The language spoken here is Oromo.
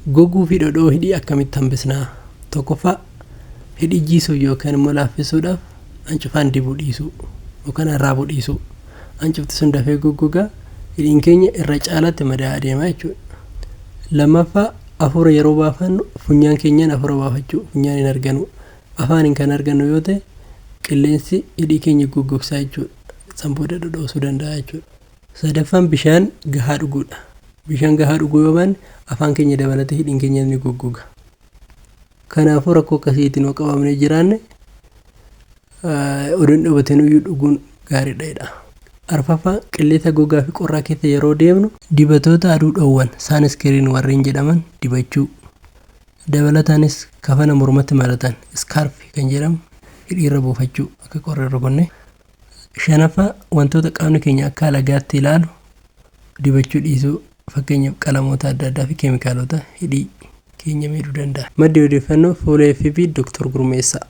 Goguu fi dhodhoo hidhii akkamitti hambisnaa? Tokkoffaa, hidhii jiisuuf yookaan immoo laaffisuudhaaf hancufaan dibuu dhiisuu yookaan arraabuu dhiisuu. Hancufti sun dafee goggogaa, hidhiin keenya irra caalaatti madaa'aa deema jechuudha. Lammaffaa, hafuura yeroo baafannu funyaan keenyaan hafuura baafachuu, funyaan hin arganu. Afaaniin kan argannu yoo ta'e, qilleensi hidhii keenya goggogsaa jechuudha. San booda dhodhoosuu danda'a jechuudha. Sadaffaan, bishaan gahaa dhuguudha. Bishaan gahaa dhuguu yoo baanne, afaan keenya dabalatee hidhiin keenya ni goggoga. Kanaafuu rakkoo akkasiitiin yoo qabamnee jiraanne, odoo hin dhoobatinuyyuu dhuguun gaariidha jedha. Arfaffaa, qilleensa gogaa fi qorraa keessa yeroo deemnu dibatoota aduu dhoowwan, sunscreen warreen jedhaman dibachuu. Dabalataanis kafana mormatti maratan, scarf kan jedhamu, hidhiirra buufachuu akka qorra hin rukunne. Shanaffaa, wantoota qaamni keenya akka alagaatti ilaalu dibachuu dhiisuu, fakkeenyaaf qalamoota adda addaa fi keemikaalota hidhii keenya miidhuu danda'a. Maddi odeeffannoo fuula FB Dr. Gurmeessaa.